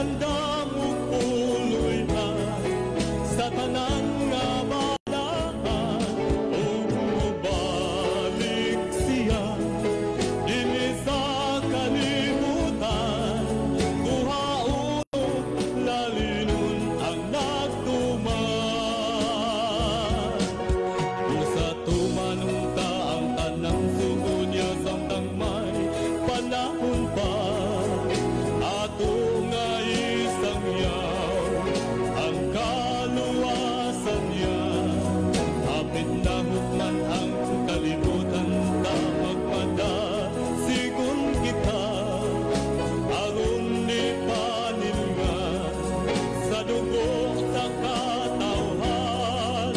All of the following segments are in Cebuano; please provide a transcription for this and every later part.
Nagandam og puloy-an sa tanan nga balaan, ug mobalik siya dinhi sa kalibutan, kuhaon lalinon ang nagtuman. Busa tumanon ta ang tanang sugo niya samtang may panahon pa, ato nga isangyaw ang kaluwasan niya. Hapit na hukman ang kalibutan, ta magpadasigon kita aron di panilngan sa dugo sa katawhan.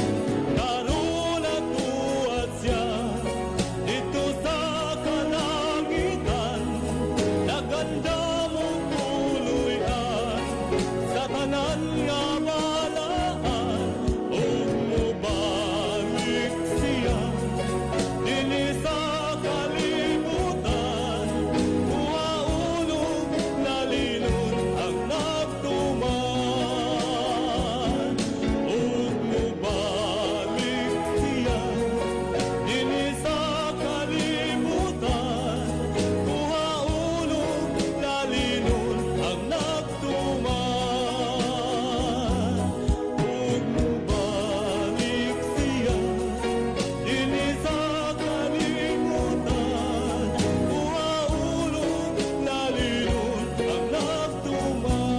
Karon natuad siya didto sa kalangitan, nagandam og puloy-an sa tanan nga balaan, ug mobalik siya dinhi sa kalibutan, kuhaon og lalinon ang nagtuman. Ug mobalik siya dinhi sa kalibutan, kuhaon og lalinon ang nagtuman. Ug mobalik siya dinhi sa kalibutan, kuhaon og lalinon ang nagtuman.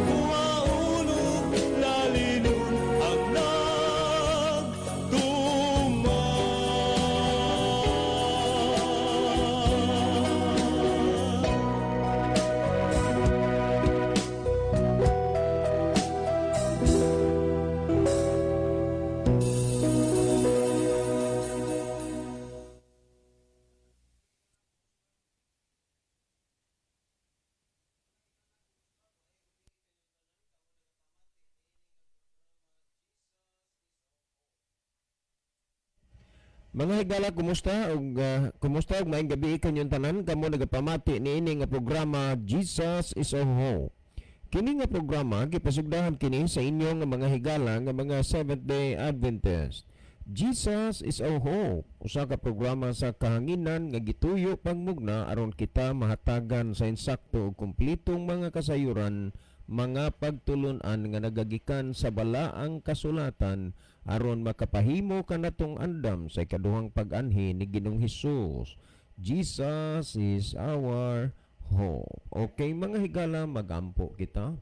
Kuhaon og lalinon ang nagtuman. Mga higala, kumusta og kumusta og maayong gabi kanyong tanan kamo nagapamati niini nga programa Jesus is Our Hope. Kini nga programa gipasugdahan kini sa inyo nga mga higala nga mga Seventh Day Adventist. Jesus is Our Hope, usa ka programa sa kahanginan nga gituyo pagmugna aron kita mahatagan sa insakto ug kumpletong mga kasayuran, mga pagtulun-an nga nagagikan sa balaang kasulatan aron makapahimo kanatong andam sa ikaduhang pag-anhi ni Ginoong Hesus. Jesus is our hope. Okay mga higala, magampo kita.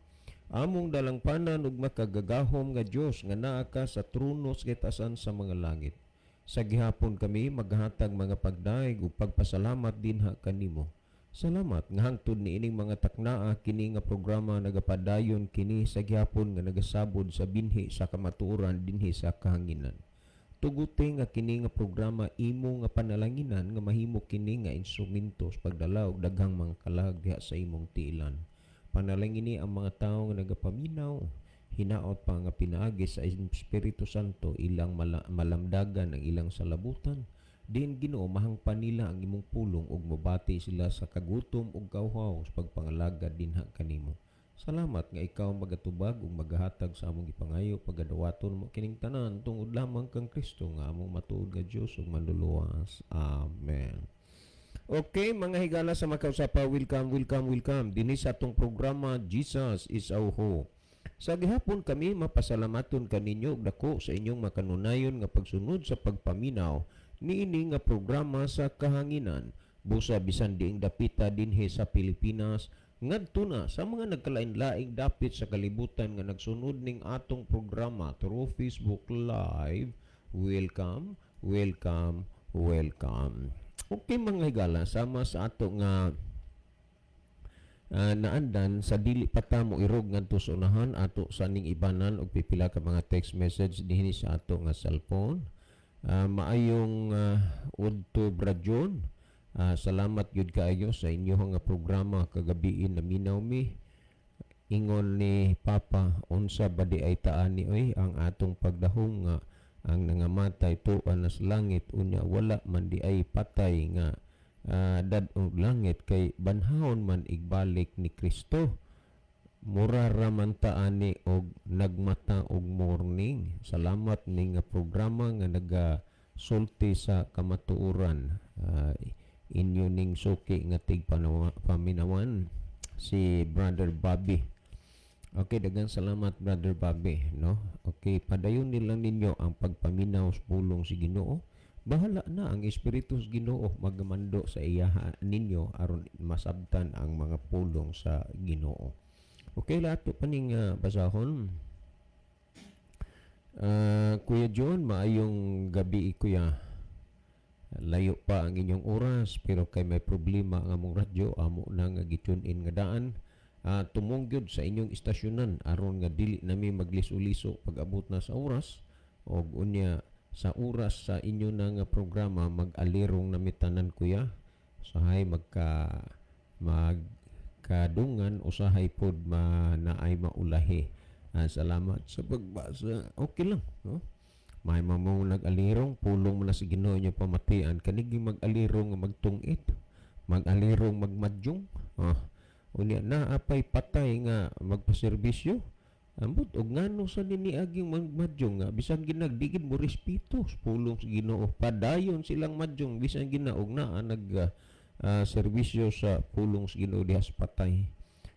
Among dalangpanan ug makagagahom nga Dios nga naa ka sa trono sa kitasan sa mga langit. Sa gihapon kami maghatag mga pagdaig ug pagpasalamat dinha kanimo. Salamat nga hangtod niining mga taknaa kini nga programa nagapadayon kini sa gihapon nga nagasabod sa binhi sa kamatuoran dinhi sa kahanginan. Tuguti nga kini nga programa imo nga panalanginan nga mahimo kini nga instrumento sa pagdala og daghang mga kalag diha sa imong tiilan. Panalangini ang mga tawo nga nagapaminaw, hinaot pa nga pinaagi sa Espiritu Santo ilang malamdagan ang ilang salabutan. Diin Ginoo mahangpan nila ang imong pulong ug mobati sila sa kagutom ug kauhaw sa pagpangalagad dinha kanimo. Salamat nga ikaw magatubag ug magahatag sa among gipangayo, pagadawaton mo kining tanan tungod lamang kang Kristo nga among matuod nga Dios ug manluluwas. Amen. Okay mga higala sa makausapa, welcome, welcome, welcome dinhi sa atong programa Jesus is Our Hope. Sa gihapon kami mapasalamaton kaninyo og dako sa inyong makanunayon nga pagsunod sa pagpaminaw niini nga programa sa kahanginan. Busa bisan diing dapita dinhi sa Pilipinas ngadto na sa mga nagkalain-laing dapit sa kalibutan nga nagsunod ning atong programa through Facebook Live. Welcome, welcome, welcome. Okay mga higala, sama sa ato nga naandan sa dili pa ta mo irog ngadto sa unahan, ato sa ning ibanan og pipila ka mga text message dinhi sa ato nga cellphone. Maayong udto Bradyon. Salamat gyud kaayo sa inyong nga programa kagabiin naminaw mi. Ingon ni Papa, unsa ba di ay taani oy ang atong pagdahom nga ang nangamatay tuan na sa langit, unya wala man di ay patay nga Dad-ong langit kay banhawon man igbalik ni Kristo. Mura ra man ta ani og nagmata og morning. Salamat ni nga programa nga nagasulti sa kamatuoran. Inyo ning suki nga tigpaminawan, si Brother Bobby. Okay, daghang salamat, Brother Bobby, no? Okay, padayon nilang ninyo ang pagpaminaw sa pulong si Ginoo. Bahala na ang Espiritu sa Ginoo magmando sa iyaha ninyo aron masabtan ang mga pulong sa Ginoo. Okay, lato pa ning basahon. Kuya John, maayong gabi, kuya. Layo pa ang inyong oras pero kay may problema ang among radyo, amo na nga gi-tune in nga daan. Tumong gyud sa inyong istasyonan aron nga dili nami magliso-liso pag-abot na sa oras og unya sa oras sa inyo na nga programa mag-alirong nami tanan, kuya. Usahay magkadungan, usahay pod ma naay maulahi. Salamat sa pagbasa. Okay lang, no? May mamong nag-alirong, pulong mo na sa Ginoo inyo pamatian. Kanigi mag-alirong nga magtungit, mag-alirong magmadyong. Unya na apay patay nga magpaserbisyo. Ambot og ngano sa niniaging magmadyong nga bisan ginag di gid mo respeto sa pulong sa Ginoo. Padayon silang madyong bisan ginaog na nag serbisyo sa pulong sa Ginoo diha sa patay.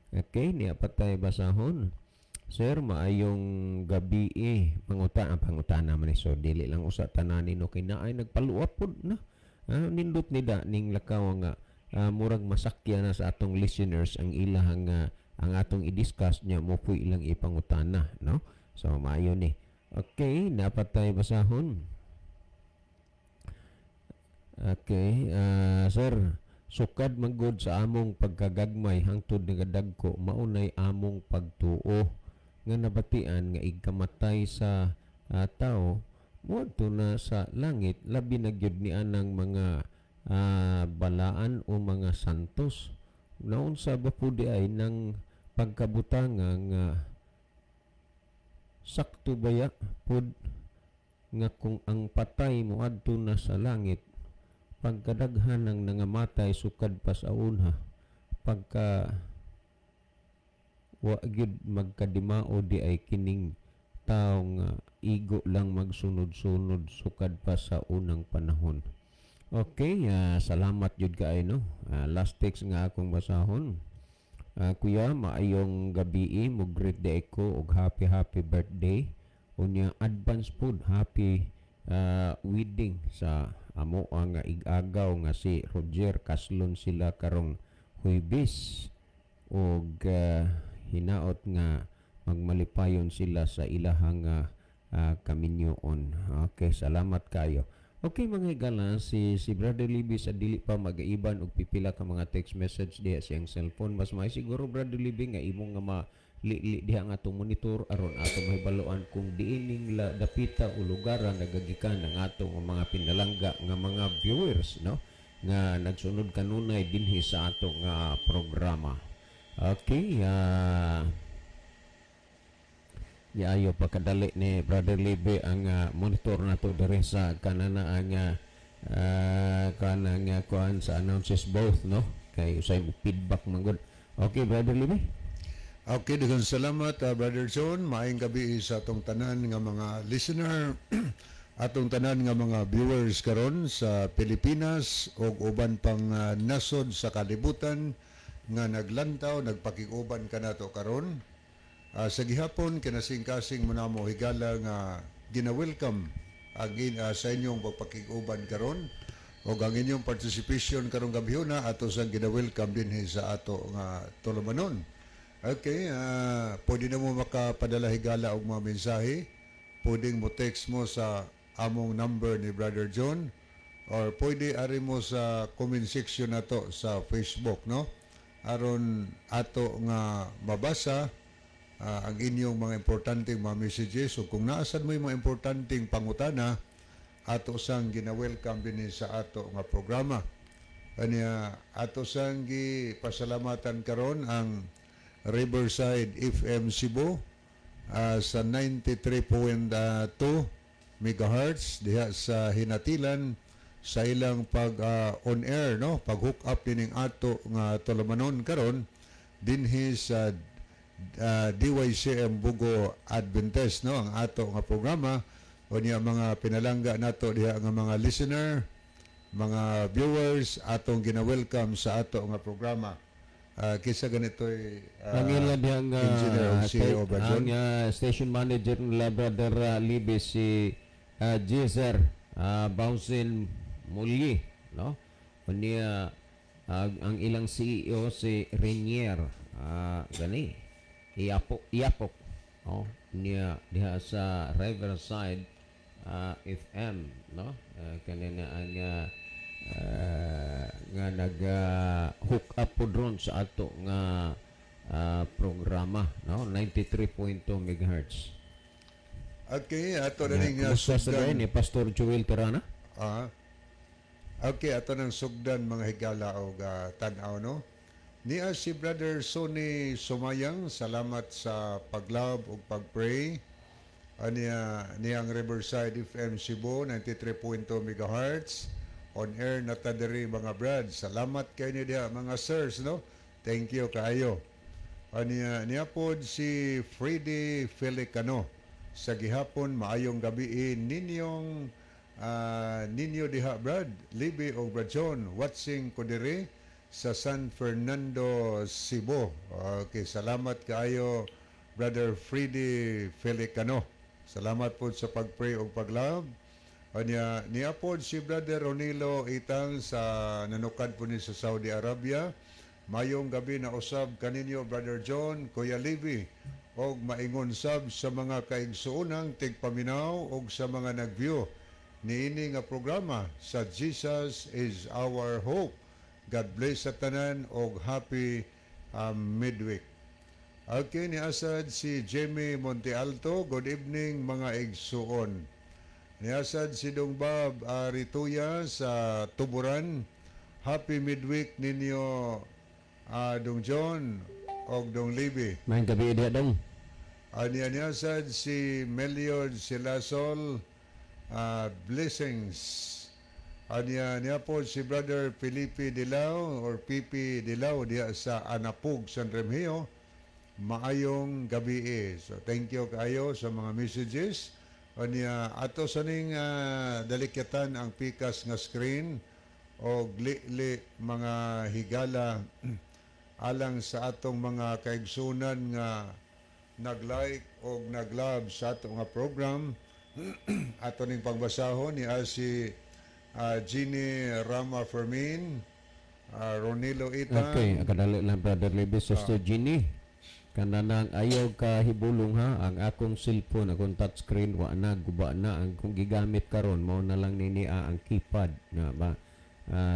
Okay, niya patay basahon. Sir, maayong gabi eh. Panguta, ang pangutana man ni, so dili lang usa tanan no kay naay nagpaluap pod na. Nindot ni da ning lakaw nga murag masakya na sa atong listeners ang ilahang ang atong i-discuss niya mo po ilang ipangutana, no? So maayo ni. Okay, dapat tayo basahon. Okay, sir, sukad manggod sa among pagkagagmay hangtod nagadagko maunay among pagtuo nga nabatian nga igkamatay sa tao moadto na sa langit, labi na gyud ni anang mga balaan o mga santos. Naunsa ba po di ay nang pagkabutanga nga sakto baya pod nga kung ang patay moadto na sa langit, pagkadaghan ng nangamatay sukad pa sa unha, pagka wa gyud magkadimao di ay kining tawo nga igo lang magsunod-sunod sukad pa sa unang panahon? Okay, salamat jud kaayo, no. Last text nga akong basahon. Kuya, maayong gabi, mo greet di ko og happy happy birthday. Unya advance pod happy wedding sa amo ang ig-agaw nga si Roger, kaslon sila karong Huwebes og hinaot nga magmalipayon sila sa ilahang kaminyoon. Okay, salamat kayo. Okay, mga higala, si Brother Libby sa dili pa magaiban og pipila ka mga text message diha siyang cellphone. Mas may siguro, Brother Libby, nga imong nga ma-li diha nga atong monitor aron atong mahibaluan kung diining la dapita o lugar nagagikan ang atong mga pinalangga nga mga viewers, no, nga nagsunod kanunay dinhi sa atong programa. Okay, Yaayo pa kadali ni Brother Libby ang monitor nato diri sa kanana ang kanang kuan sa announces both, no, kay usay feedback man gud. Okay, Brother Libby. Okay, daghang salamat, Brother John. Maayong gabi sa atong tanan nga mga listener, atong tanan nga mga viewers karon sa Pilipinas ug uban pang nasod sa kalibutan nga naglantaw, nagpakig-uban kanato karon. Sa gihapon kinasing-kasing mo namo, higala, nga gina-welcome ang sa inyong pagpakig-uban karon ug ang inyong participation karong gabhiona ato sang gina-welcome dinhi sa ato nga tulumanon. Okay, pwede na mo makapadala, higala, og mga mensahe. Pwedeng mo text mo sa among number ni Brother John or pwede ari mo sa comment section nato sa Facebook, no? Aron ato nga mabasa ang inyong mga importanteng mga messages o kung naa sad mo yung mga importanteng pangutana, ato sang gina-welcome dinhi sa ato nga programa. Kanya ato sang gipasalamatan karon ang Riverside FM Cebu sa 93.2 megahertz diha sa Ginatilan. Sa ilang pag on air, no, pag hook up dining ato nga tulumanon karon dinhi sa DYCM Bugo Adventist, no, ang ato nga programa. Unya mga pinalangga nato diha nga mga listener, mga viewers, atong gina-welcome sa ato nga programa. Kisa ganito'y Ang ila dihang engineer o CEO ba, John? Ang station manager nila, Brother Libby, si Jezer Bausin Muli, no? Unya ang ilang CEO si Renier gani Iapok Iapok, no? Niya diha sa Riverside FM, no? Kanina ang nga nag hook up po dron sa ato nga programa, no, 93.2 megahertz. Okay, ato na ning Kumusta sa sugdan. Ni Pastor Joel Terana. Ah. Okay, ato nang sugdan, mga higala og tan-aw, no. Niya si Brother Sonny Sumayang, salamat sa pag-love ug pag-pray. Aniya niyang Riverside FM Cebu 93.2 megahertz. On air na ta diri, mga brad. Salamat kay ni diha, mga sirs, no. Thank you kaayo. Aniya niya pod si Freddy Felicano. Sa gihapon, maayong gabi ninyong ninyo diha, Brad Libby o Brad John, watching ko diri sa San Fernando, Cebu. Okay, salamat kaayo, Brother Freddy Felicano. Salamat po sa pag-pray o pag-love. Anya niya pod si Brother Ronilo Itang sa nanukad po ni sa Saudi Arabia. Mayong gabi na usab kaninyo, Brother John, Kuya Libby, og maingon sab sa mga kaigsuonang tigpaminaw og sa mga nag-view niini nga programa sa Jesus is Our Hope. God bless sa tanan og happy midweek. Okay, ni asad si Jamie Montealto, good evening, mga igsuon. Ni asad si Dong Bob Arituya sa Tuburan, happy midweek ninyo, Dong John og Dong Libby. Maayong gabi diha, dong. Aniya niya sad si Meliod Silasol, blessings. Aniya niya po si Brother Felipe Dilao or Pipi Dilao diha sa Anapug, San Remigio. Maayong gabi eh. So thank you kaayo sa mga messages. Aniya ato sa ning dalikyatan ang pikas nga screen og li-li, mga higala, alang sa atong mga kaigsunan nga nag-like o nag-love sa atong nga program. Ato ning pagbasahon ni si Jeannie Rama Fermin, Ronilo Itang. Okay, kadali lang, Brother Libby. Sister Jeannie, kananang ayaw ka hibulong ha, ang akong cellphone, akong touchscreen, wa na, guba na, ang kung gigamit karon mao na lang nini ang keypad na ba.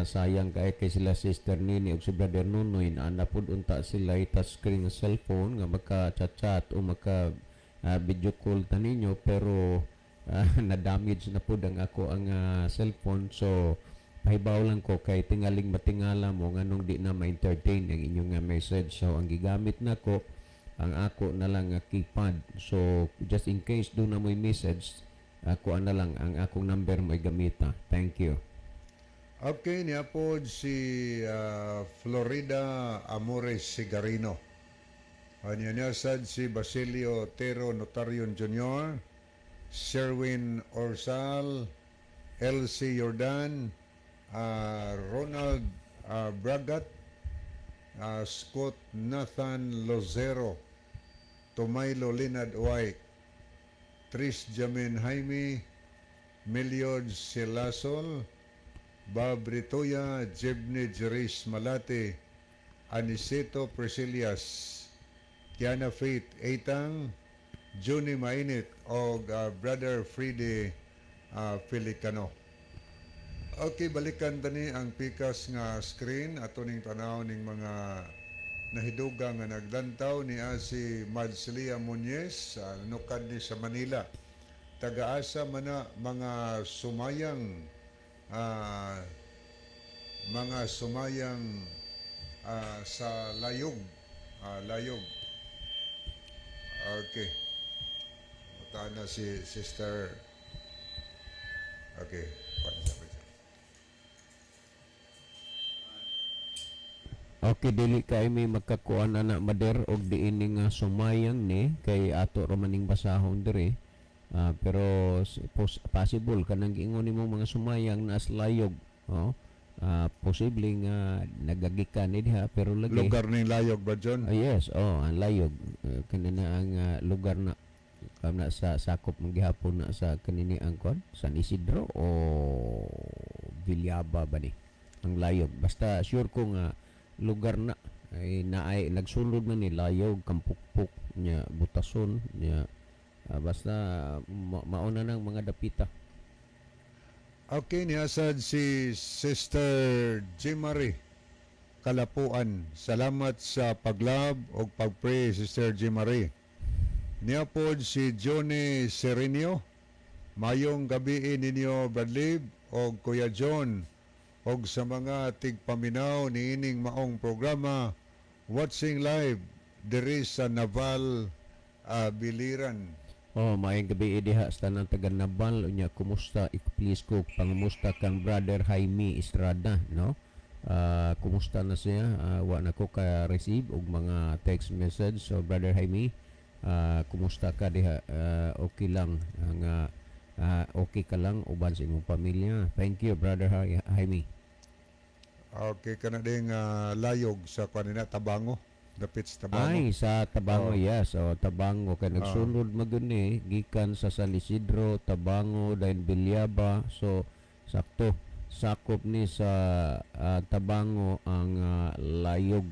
Sayang kay kay sila Sister Nini ug si Brother Nunoy na pud unta sila touchscreen nga cellphone nga maka-chat-chat o maka video call ta ninyo, pero na-damage na pud ang ako ang cellphone. So pahibaw lang ko kay tingaling matingala mo nganong di na ma-entertain ang inyong nga message. So ang gigamit nako ang ako na lang nga keypad. So just in case do na mo'y message, ako na lang ang akong number mo'y gamita. Thank you. Okay, niya po si Florida Amores Sigarino. Anya niya sad si Basilio Otero Notarion Jr., Sherwin Orsal, LC Jordan, Ronald Bragat, Scott Nathan Lozero, Tomaylo Linad White, Tris Jamin Jaime, Meliod Silasol, Bob Ritoya, Jebne Jeris Malate, Aniceto Priscillas, Kiana Faith Etang, Johnny Mainit, og Brother Fride Felicano. Okay, balikan tani ang pikas nga screen ato ning tanaw ning mga nahidugang nga naglantaw. Ni si Madslia Muñez sa nukad ni sa Manila. Tagaasa mana mga sumayang sa Layog. Layog. Okay. Mutaan na si Sister. Okay. Paano sa Okay, dili kay may magkakuan ana, Mader, og diini nga sumayang ni kay ato ra maning basahon diri. Pero possible kanang giingon nimo mga sumayang na layog, oh. Posible nga nagagikan ni diha, pero lagi Lugar ning Layog ba, John? Ah, yes, oh, ang Layog. Kanina ang lugar na kam na sa sakop man gihapon na sa kanini ang kon San Isidro o Villaba ba ni ang Layog. Basta sure ko nga lugar na ay naay nagsulod man ni Layog, Kampukpuk nya, Butason nya, basta mauna nang mga dapita. Okay, niasad si Sister Jimmarie Kalapuan. Salamat sa pag-love o pag-pray, Sister Jimmarie. Niya pod si Johnny Serenio. Mayong gabi ninyo, Bradley o Kuya John, og sa mga tigpaminaw niining maong programa, watching live diri sa Naval, Biliran. Oh, maayong gabi diha sa tanang taga Nabal unya. Kumusta? Please ko pangumusta kang Brother Jaime Estrada, no? Kumusta na siya? Wa na ko ka receive og mga text message. So Brother Jaime, kumusta ka diha? Okay lang nga okay ka lang uban sa imong pamilya. Thank you, Brother Jaime. Okay, kana ding Layog sa kanina, Tabango. Dapit sa Tabango. Ay, sa Tabango, Oh. yes. O, Tabango. Kay nagsunod magyud ni, gikan sa San Isidro, Tabango, dayon Villaba. So, sakto. Sakop ni sa Tabango ang Layog.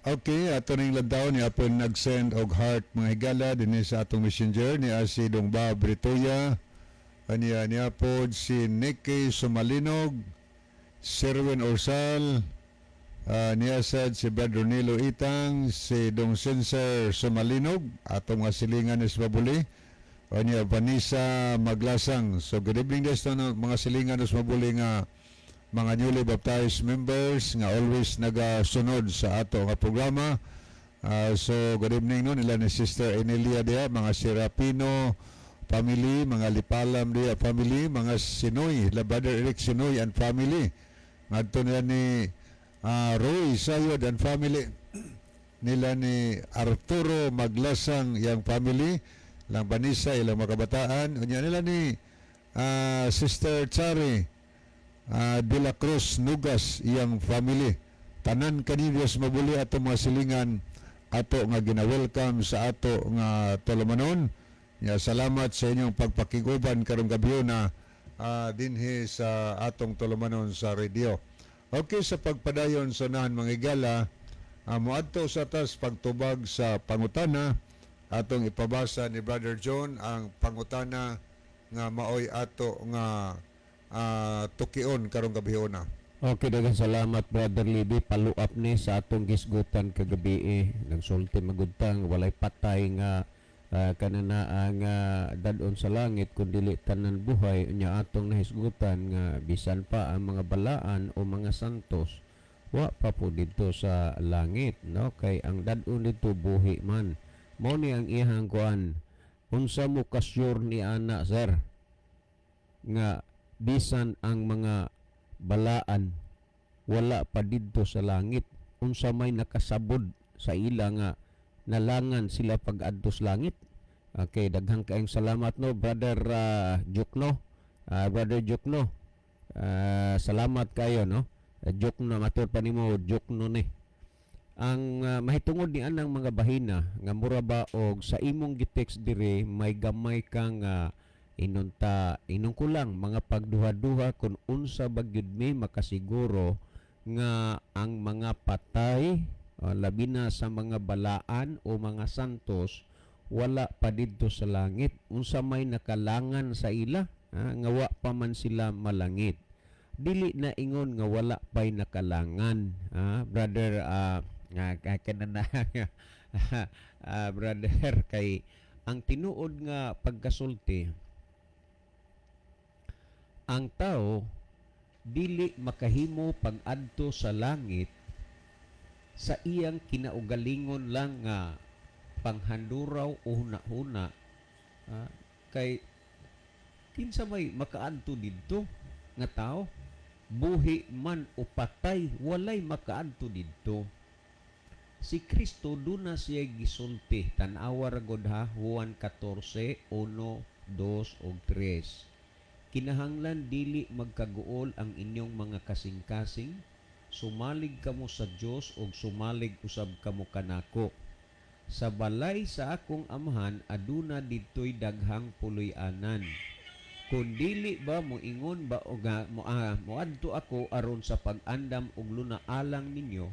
Okay, ato ning lantaw ni apon nag-send og heart, mga higala, dinhi sa atong messenger ni si Dong Bob Ritoya. Aniya niya pod si Nicky Sumalinog, Sherwin Orsal, niya sad si Brad Ronilo Itang, si Dong Sensor Sumalinog, atong mga silingan ni Mabuli. Aniya Vanessa Maglasang. So good evening des no, mga silingan ni Mabuli nga mga newly baptized members nga always nagasunod sa ato nga programa. So good evening no nila ni Sister Emilia diha, mga Serapino family, mga Lipalam diha family, mga Sinoy, la Brother Eric Sinoy and family. Ngadto nila ni Roy Sayod and family, nila ni Arturo Maglasang yang family, lang Vanessa ilang mga kabataan, unya nila ni Sister Chari De La Cruz Nugas iyang family. Tanan kani Dios mabuli ato mga silingan ato nga gina-welcome sa ato nga tulumanon. Ya, salamat sa inyong pagpakiguban karong gabi na dinhi sa atong tulumanon sa radio. Okay, sa pagpadayon sa unahan, mga higala, moadto sa tas pagtubag sa pangutana. Atong ipabasa ni Brother John ang pangutana nga maoy ato nga tukion karong gabi na. Okay, daghang salamat, Brother Libby. Follow up ni sa atong gisgutan kagabi eh. Nagsulti magudtang walay patay nga kanana ang dadon sa langit kun dili tanan buhay. Unya atong nahisgutan nga bisan pa ang mga balaan o mga santos wa pa po didto sa langit, no, kay ang dadon didto buhi man. Mao ni ang iyang kuan, unsa mo ka-sure ni ana, sir, nga bisan ang mga balaan wala pa didto sa langit? Unsa may nakasabod sa ila nga nalangan sila pag-adto sa langit? Okay, daghang kaayong salamat no, Brother Jukno. Brother Jukno, salamat kayo no. Jukno matur pa nimo, Jukno ni. Ang mahitungod ni anang mga bahina nga mura ba og sa imong gitext dire may gamay kang inunta inong kulang mga pagduha-duha kung unsa ba gyud mi makasiguro nga ang mga patay, labi na sa mga balaan o mga santos, wala pa didto sa langit. Unsa may nakalangan sa ila nga wa pa man sila malangit? Dili na ingon nga wala pa'y nakalangan, brother, nga kanana brother, kay ang tinuod nga pagkasulti, ang tao dili makahimo pag-adto sa langit sa iyang kinaugalingon lang nga panghanduraw o huna-huna, kay kinsa may makaadto didto nga tao? Buhi man o patay, walay makaadto didto. Si Kristo duna siya gisulti. Tan-awa ra gud ha, Juan 14, 1, 2 ug 3. Kinahanglan dili magkaguol ang inyong mga kasing-kasing, sumalig kamo sa Dios ug sumalig usab kamo kanako. Sa balay sa akong amahan aduna didtoy daghang puloy-anan. Kun dili ba moingon ba og moadto ako aron sa pag-andam og luna alang ninyo,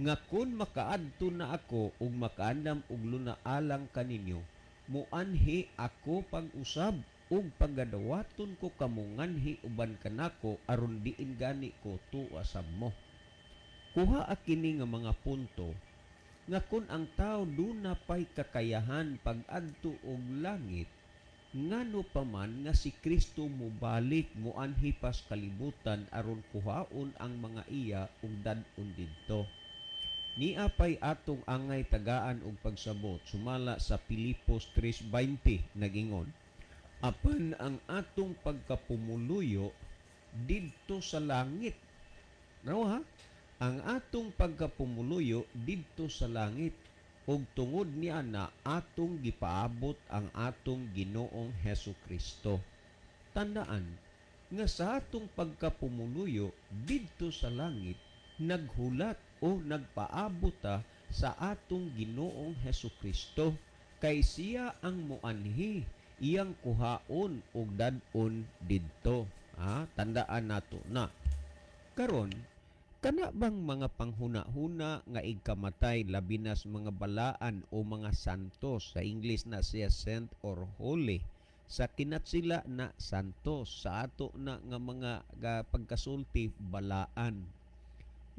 nga kun makaadto na ako ug makaandam og luna alang kaninyo, muanhi ako pag-usab ug pagadawaton ko kamo nganhi uban kanako aron diin gani ko tuwa sab mo. Kuha kini nga mga punto nga kun ang tao duna pay kakayahan pag-adto og langit, ngano pa man nga si Kristo mobalik moanhi pas kalibutan aron kuhaon ang mga iya ug dad-on didto. Nia pay atong angay tagaan og pagsabot sumala sa Pilipos 3:20 nagingon, apan ang atong pagkapumuluyo didto sa langit. No ha? Ang atong pagkapumuluyo didto sa langit ug tungod niya na atong gipaabot ang atong Ginoong Hesus Kristo. Tandaan nga sa atong pagkapumuluyo didto sa langit naghulat o nagpaabot ta sa atong Ginoong Hesus Kristo, kay siya ang muanhi iyang kuhaon og dad-on didto. Ha? Tandaan nato na. Karon, kana bang mga panghuna-huna nga igkamatay labi na sa mga balaan o mga santos, sa English na siya saint or holy, sa kinatsila na santos, sa ato na nga mga pagkasulti balaan.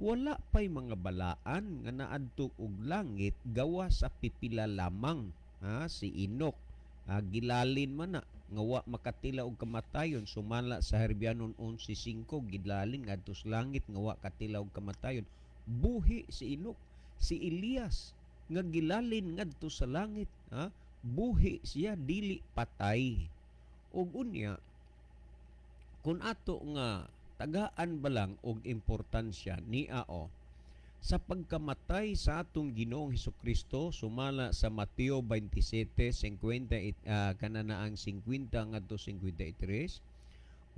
Wala pay mga balaan nga naadto og langit gawa sa pipila lamang. Ha, si Enoch, gilalin man na nga wa makatila og kamatayon sumala sa Herbianon 11:5, gilalin ngadto sa langit nga wa katila og kamatayon. Buhi si Enoch. Si Elias nga gilalin ngadto sa langit, ha, buhi siya, dili patay. Og unya kun ato nga tagaan ba lang og importansya niya o sa pagkamatay sa atong Ginoong Hesukristo sumala sa Mateo 27:50, kanana ang 50 ngadto 53,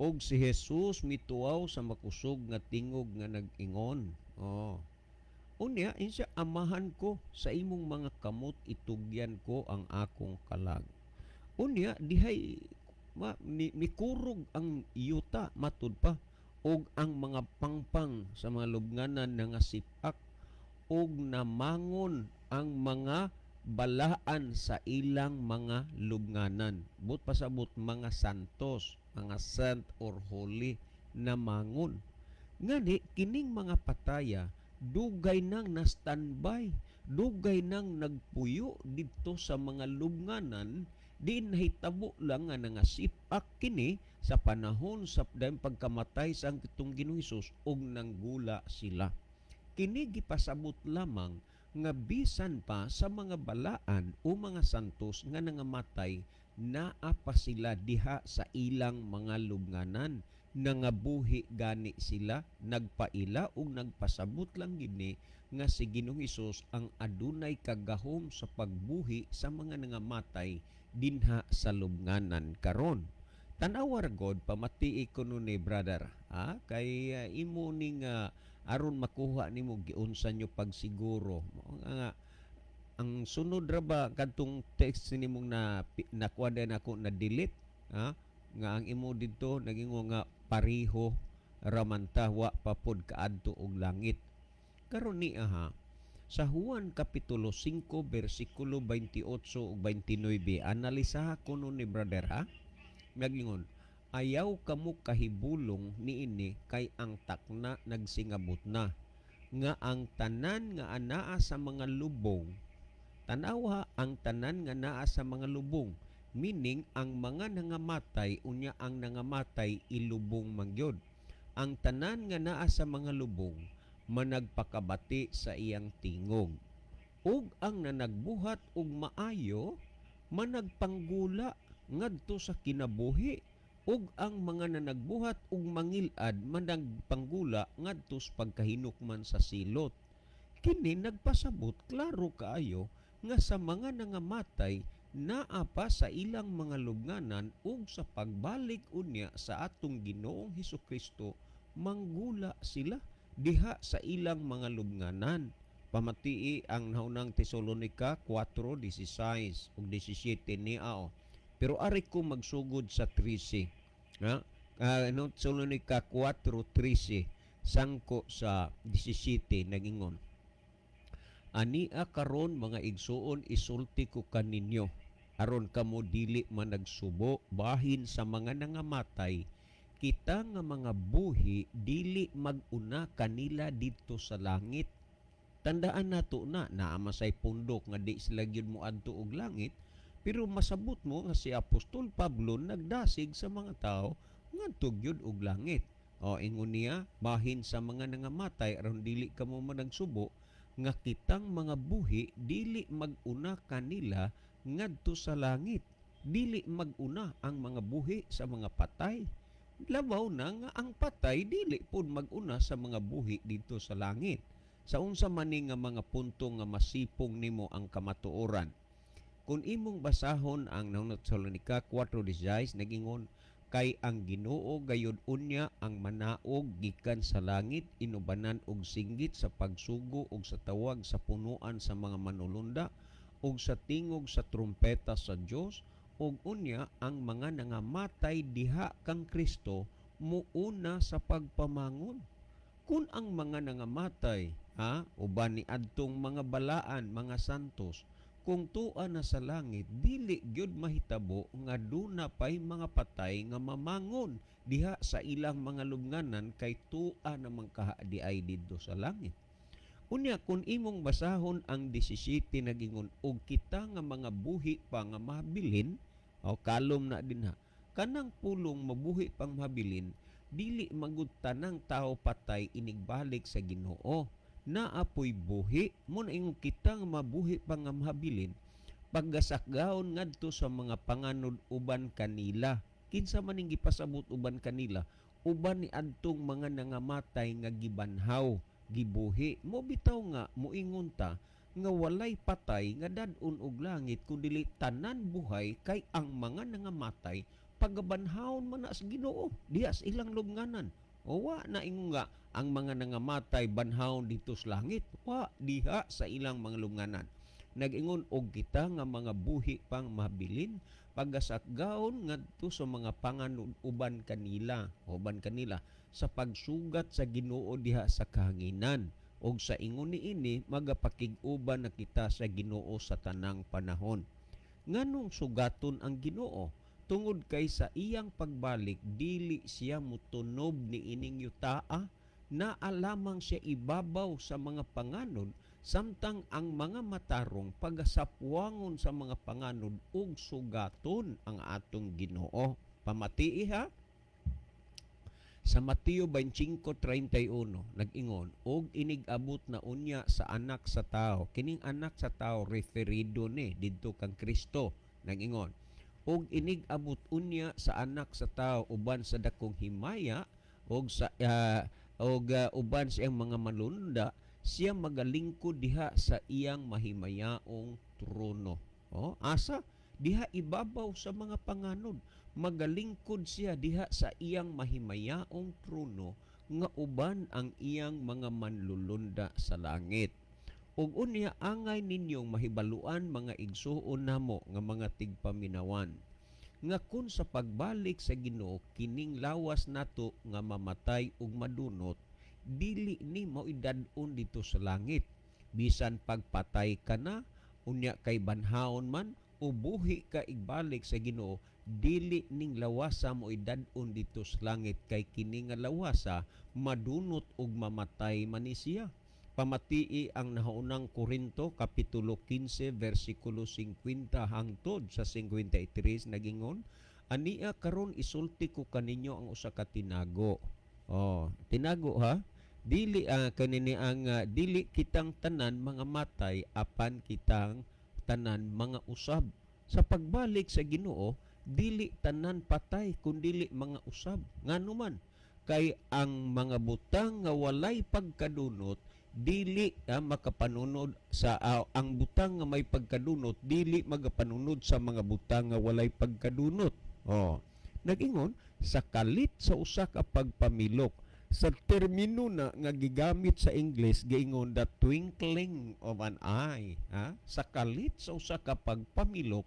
og si Jesus mituaw sa makusog nga tingog nga nag-ingon. Oh. Unya insa, amahan ko, sa imong mga kamot itugyan ko ang akong kalag. Unya dihay mikurog ang yuta matud pa og ang mga pangpang sa mga lubnganan nga sipak og namangon ang mga balaan sa ilang mga lubnganan. But pasabot mga santos, mga saint or holy namangon. Ngani kining mga pataya dugay nang na standby, dugay nang nagpuyo didto sa mga lubnganan, di nahitabo lang nga nangasipak kini sa panahon sa dayong pagkamatay sa atong Ginoong Hesus og nanggula sila. Kini gipasabot lamang nga bisan pa sa mga balaan o mga santos nga nangamatay, naa pa sila diha sa ilang mga lubnganan, nangabuhi gani sila, nagpaila ug nagpasabot lang gini nga si Ginoong Hesus ang adunay kagahom sa pagbuhi sa mga nangamatay dinha sa lubnganan karon. Tan-awa ra god, pamatii ko nun ni brother, ha? Kay imo ning aron makuha nimo giunsa nyo pagsiguro. Mao nga ang sunod ra ba kadtong text nimong na nakuha din ako na delete, ha? Nga ang imo didto nagingo nga pariho ramanta wa pa pod kaadto og langit. Karon niya ha, sa Juan Kapitulo 5 versikulo 28 ug 29, analisaha ko nun ni brother ha. Nagingon, ayaw kamo kahibulong niini kay ang takna nagsingabot na, nga ang tanan nga anaa sa mga lubong, tanawa ang tanan nga naa sa mga lubong, meaning ang mga nangamatay, unya ang nangamatay ilubong mangyod. Ang tanan nga naa sa mga lubong managpakabati sa iyang tingog, ug ang nanagbuhat og maayo managpanggula ngadto sa kinabuhi, Ug ang mga nanagbuhat og mangilad managpanggula ngadto sa pagkahinukman sa silot. Kini nagpasabot klaro kaayo nga sa mga nangamatay naa pa sa ilang mga lubnganan ug sa pagbalik unya sa atong Ginoong Hesukristo manggula sila diha sa ilang mga lubnganan. Pamatii ang naunang Tesalonika 4:16 ug 17 niao. Pero ari ko magsugod sa 13. Ha? No, Tesalonika 4:13 sangko sa 17 nagingon. Ania karon mga igsuon, isulti ko kaninyo aron kamo dili managsubo bahin sa mga nangamatay, kita nga mga buhi dili mag-una kanila didto sa langit. Tandaan nato na naa masay pundok nga di sila gyud moadto og langit, pero masabot mo nga si Apostol Pablo nagdasig sa mga tao ngadto gyud og langit. O ingon niya, bahin sa mga nangamatay aron dili kamo managsubo nga kitang mga buhi dili mag-una kanila ngadto sa langit. Dili mag-una ang mga buhi sa mga patay. Labaw na nga ang patay dili pud mag-una sa mga buhi didto sa langit. Sa unsa man ni nga mga punto nga masipong nimo ang kamatuoran. Kung imong basahon ang naunang Tesalonika 4:16 nagingon, kay ang Ginoo gayud unya ang manaog gikan sa langit inubanan og singgit sa pagsugo og sa tawag sa punuan sa mga manulunda og sa tingog sa trumpeta sa Dios, ug unya ang mga nangamatay diha kang Kristo muuna sa pagpamangon. Kung ang mga nangamatay, ha, uban ni adtong mga balaan, mga santos, kung tua na sa langit, dili gyud mahitabo nga duna pay mga patay nga mamangon diha sa ilang mga lubnganan kay tua namang kaha di ay didto sa langit. Unya kung imong basahon ang 17 nagingon, og kita nga mga buhi pa nga mabilin, o kalom na dinha, kanang pulong mabuhi pang mabilin, dili magud tanang tao patay inigbalik sa Ginoo. Naapoy buhi mo na ingon kita nga mabuhi pa nga mahabilin paggasakgaon ngadto sa mga panganod uban kanila. Kinsa man ning gipasabot uban kanila? Uban ni adtong mga nangamatay nga gibanhaw, gibuhi. Mo bitaw nga moingon ta nga walay patay nga dad-on og langit kun dili tanan buhay, kay ang mga nangamatay pagabanhawon man na sa Ginoo diha sa ilang lubnganan. O wa na ingon nga ang mga nangamatay banhawon dito sa langit, wa diha sa ilang mga lubnganan. Nag-ingon og kita nga mga buhi pang mabilin pagasakgaon ngadto sa mga panganod uban kanila sa pagsugat sa Ginoo diha sa kahanginan, og sa ingon niini magapakig-uban na kita sa Ginoo sa tanang panahon. Nganong sugaton ang Ginoo? Tungod kay sa iyang pagbalik dili siya mutunob ni ining yutaa, naa lamang siya ibabaw sa mga panganod, samtang ang mga matarong pagasapwangon sa mga panganod ug sugaton ang atong Ginoo. Pamatii ha. Sa Mateo 25:31 nag-ingon, og inig-abot na unya sa anak sa tao. Kining anak sa tao referido ni didto kang Kristo. Nag-ingon, og inig-abot unya sa anak sa tao uban sa dakong himaya og sa og uban sa iyang mga manlunda, siya magalingkod diha sa iyang mahimayaong trono. Oh, asa? Diha ibabaw sa mga panganod. Magalingkod siya diha sa iyang mahimayaong trono nga uban ang iyang mga manlulunda sa langit. Ug unya angay ninyong mahibaluan, mga igsuon namo nga mga tigpaminawan, nga kun sa pagbalik sa Ginoo kining lawas nato nga mamatay ug madunot, dili ni mao idad-on dito sa langit. Bisan pagpatay ka na, unya kay banhaon man o buhi ka igbalik sa Ginoo, dili ning lawasa mo idad-on dito sa langit kay kini nga lawasa madunot ug mamatay man ni siya. Pamatii ang nahaunang Korinto kapitulo 15 versikulo 50 hangtod sa 53 nagingon, ania karon isulti ko kaninyo ang usa ka tinago. Oh, tinago ha. Dili kanini ang dili kitang tanan mga matay apan kitang tanan mga usab. Sa pagbalik sa Ginoo, Dili tanan patay kundili mga usab. Ngano man? Kay ang mga butang nga walay pagkadunot dili makapanunod sa ang butang nga may pagkadunot dili magapanunod sa mga butang nga walay pagkadunot. Oh, nag-ingon sa kalit sa usa ka pagpamilok. Sa termino na nga gigamit sa English, giingon "the twinkling of an eye", ha? Sa kalit sa usa ka pagpamilok,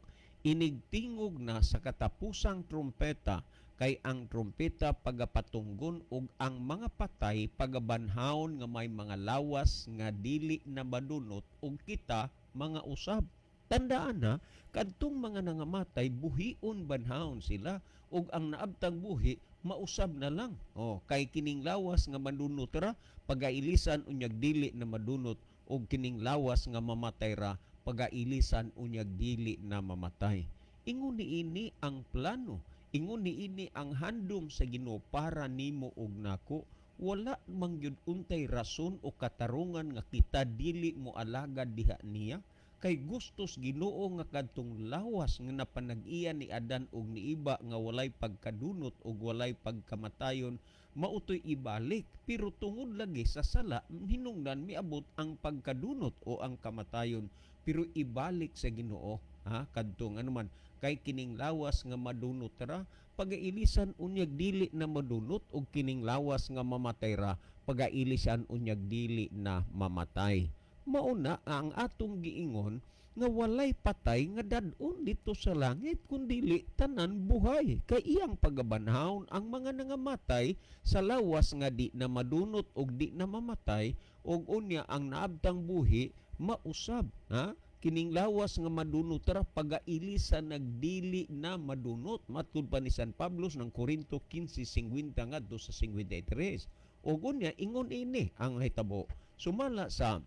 inigtingog na sa katapusang trumpeta, kay ang trumpeta pagapatunggon ug ang mga patay pagabanhawon nga may mga lawas nga dili na madunot ug kita mga usab. Tandaan na, kadtong mga nangamatay buhion banhawon sila ug ang naabtang buhi mausab na lang. Oh, kay kining lawas nga madunot ra pagailisan unyag dili na madunot, ug kining lawas nga mamatay ra pagailisan unyag dili na mamatay. Ingon niini ang plano. Ingon niini ang handom sa Ginoo para nimo ug nako. Wala man gyud untay rason o katarungan nga kita dili mo alagad diha niya. Kay gustos Ginoo nga kadtong lawas nga napanag-iya ni Adan ug ni Iba nga walay pagkadunot ug walay pagkamatayon, mautoy ibalik. Pero tungod lagi sa sala, hinungdan miabot ang pagkadunot o ang kamatayon. Pero ibalik sa Ginoo, ha, kadtong anuman, kay kining lawas nga madunot ra pagailisan unyag dili na madunot, ug kining lawas nga mamatay ra pagailisan unyag dili na mamatay. Mauna ang atong giingon nga walay patay nga dad-on dito sa langit kundili tanan buhay, kay iyang pagabanhawon ang mga nangamatay sa lawas nga di na madunot ug di na mamatay, ug unya ang naabtang buhi mausab, ha? Kining lawas nga madunot ra pagailisan nagdili na madunot, matud pa ni San Pablo ng Korinto 15:50 ngadto sa 53. Ug unya ingon ini ang nahitabo sumala sa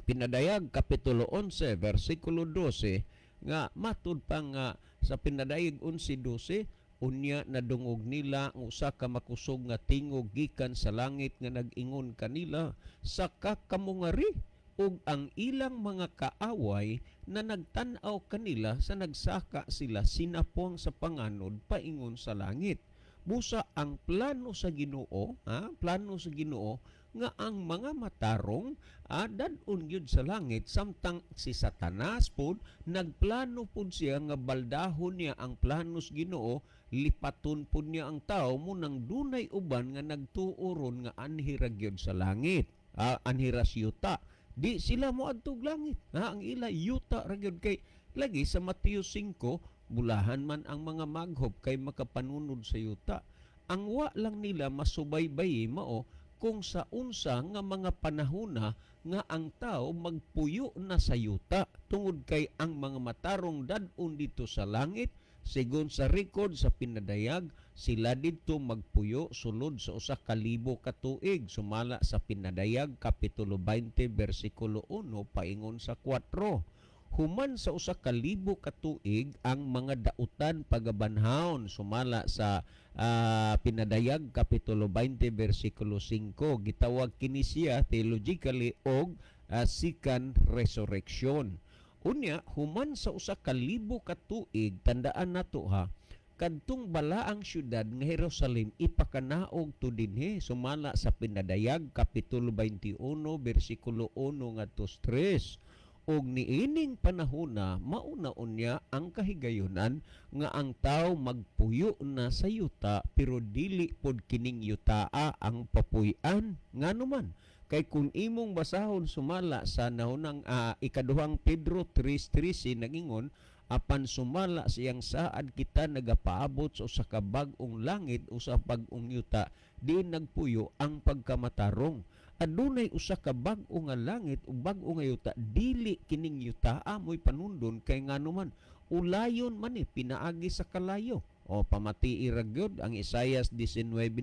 Pinadayag kapitulo 11 versikulo 12, nga matud pa nga sa Pinadayag 11:12, unya nadungog nila ang usa ka makusog nga tingog gikan sa langit nga nag-ingon kanila, "Saka kamungari," ug ang ilang mga kaaway na nagtan-aw kanila sa nagsaka sila sinapong sa panganod paingon sa langit. Busa ang plano sa Ginoo, ha? Plano sa Ginoo nga ang mga matarong dad-on gyud sa langit, samtang si Satanas pod nagplano pod siya nga baldahon niya ang plano sa Ginoo, lipaton pod niya ang tao munang dunay uban nga nagtuo ron nga anhi ra gyud sa langit, anhi ra sa yuta. Di sila moadtog langit, ha? Ang ila yuta ra gyud, kay lagi sa Mateo 5 bulahan man ang mga maghop kay makapanunod sa yuta. Ang wa lang nila masubaybay mao kung sa unsa nga mga panahona nga ang tao magpuyo na sa yuta, tungod kay ang mga matarong dad-on dito sa langit, sigon sa record sa Pinadayag, sila didto magpuyo sulod sa 1,000 ka tuig, sumala sa Pinadayag kapitulo 20 bersikulo 1 paingon sa 4. Human sa 1,000 ka tuig ang mga dautan pagabanhaon, sumala sa Pinadayag kapitulo 20 bersikulo 5. Gitawag kini siya theologically og second resurrection. Unya human sa 1,000 ka tuig, tandaan nato ha, kadtong balaang syudad nga Jerusalem ipakanaog to dinhi, sumala sa Pinadayag kapitulo 21 bersikulo 1 ngadto 3. Og niining panahona mauna unya ang kahigayunan nga ang tao magpuyo na sa yuta, pero dili pod kining yutaa ang papuy-an. Ngano man? Kay kung imong basahon sumala sa nahunang ikaduhang Pedro 3:13 nagingon, apan sumala siyang saad kita nagapaabot sa usa ka bag-ong langit usa bag-ong yuta, diin nagpuyo ang pagkamatarong. Adunay usa ka bag-o nga langit ug bag-o nga yuta, dili kining yutaa mo'y panundon, kay ngano man ulayon man ni pinaagi sa kalayo. O pamatii ra gyud ang Isayas 19:9,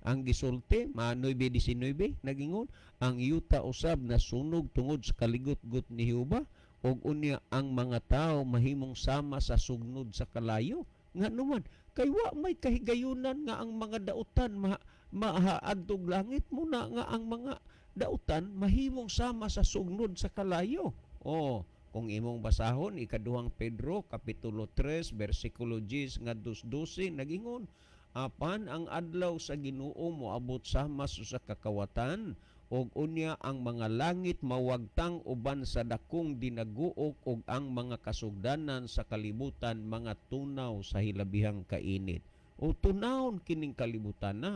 ang gisulti ma 9:19 nagingon, ang yuta usab nasunog tungod sa kaligot-got ni Jehova, ug unya ang mga tao mahimong sama sa sugnod sa kalayo. Ngano man? Kay wa may kahigayunan nga ang mga dautan mahaadtog langit, muna nga ang mga dautan mahimong sama sa sugnod sa kalayo. O Kung imong basahon ikaduhang Pedro kapitulo 3 bersikulo 10 ngadto 12, nagingon, "Apan ang adlaw sa Ginoo moabot sama sa usa ka kawatan, ug unya ang mga langit mawagtang uban sa dakong dinaguok, ug ang mga kasugdanan sa kalibutan mga tunaw sa hilabihang kainit." O tunawon kining kalibutan na.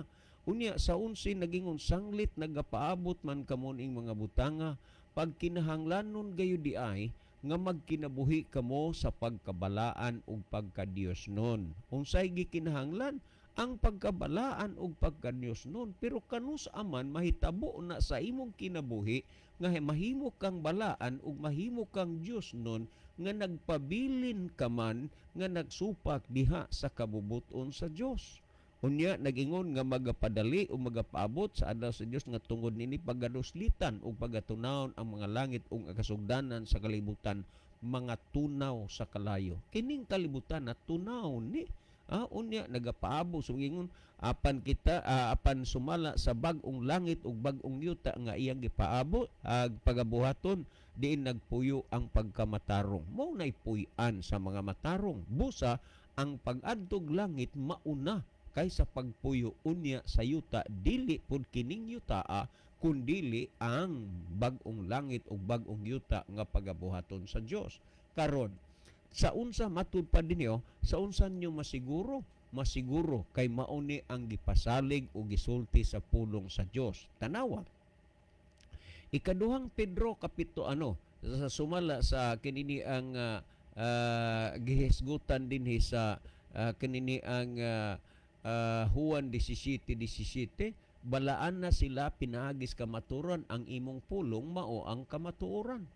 Unya sa 11 nagingon, "Sanglit nagapaabot man kamo ning mga butanga, pagkinahanglanon gayud diay nga magkinabuhi kamo sa pagkabalaan ug pagkadiyos nun." Unsay gikinahanglan? Ang pagkabalaan ug pagkadiyos nun. Pero kanus aman mahitabo na sa imong kinabuhi nga mahimo kang balaan ug mahimo kang Dios nun nga nagpabilin ka man nga nagsupak diha sa kabubuton sa Dios? Unya nagingon nga magapadali o magapaabot sa adlaw sa Dios nga tungod nini pagaduslitan ug pagatunawon ang mga langit ug kasugdanan sa kalibutan mga tunaw sa kalayo. Kining kalibutan na tunaw ni. Unya nagapaabot so ingon, apan kita apan sumala sa bag-ong langit ug bag-ong yuta nga iyang gipaabot pagabuhaton, diin nagpuyo ang pagkamatarong. Mao nay puy-an sa mga matarong. Busa ang pag-adtog langit mauna kaysa pagpuyo unya sa yuta. Dili pud kining yutaa kundili ang bag-ong langit ug bag-ong yuta nga pagabuhaton sa Dios. Karon sa unsa matud pa dinyo, sa unsa nyo masiguro? Masiguro kay mauni ang gipasalig o gisulti sa pulong sa Dios. Tanawa. Ikaduhang Pedro kapito ano sa sumala sa kinini ang gihisgutan dinhi sa kinini ang Juan 17:17, "Balaan na sila pinaagis kamatuoran, ang imong pulong mao ang kamatuoran."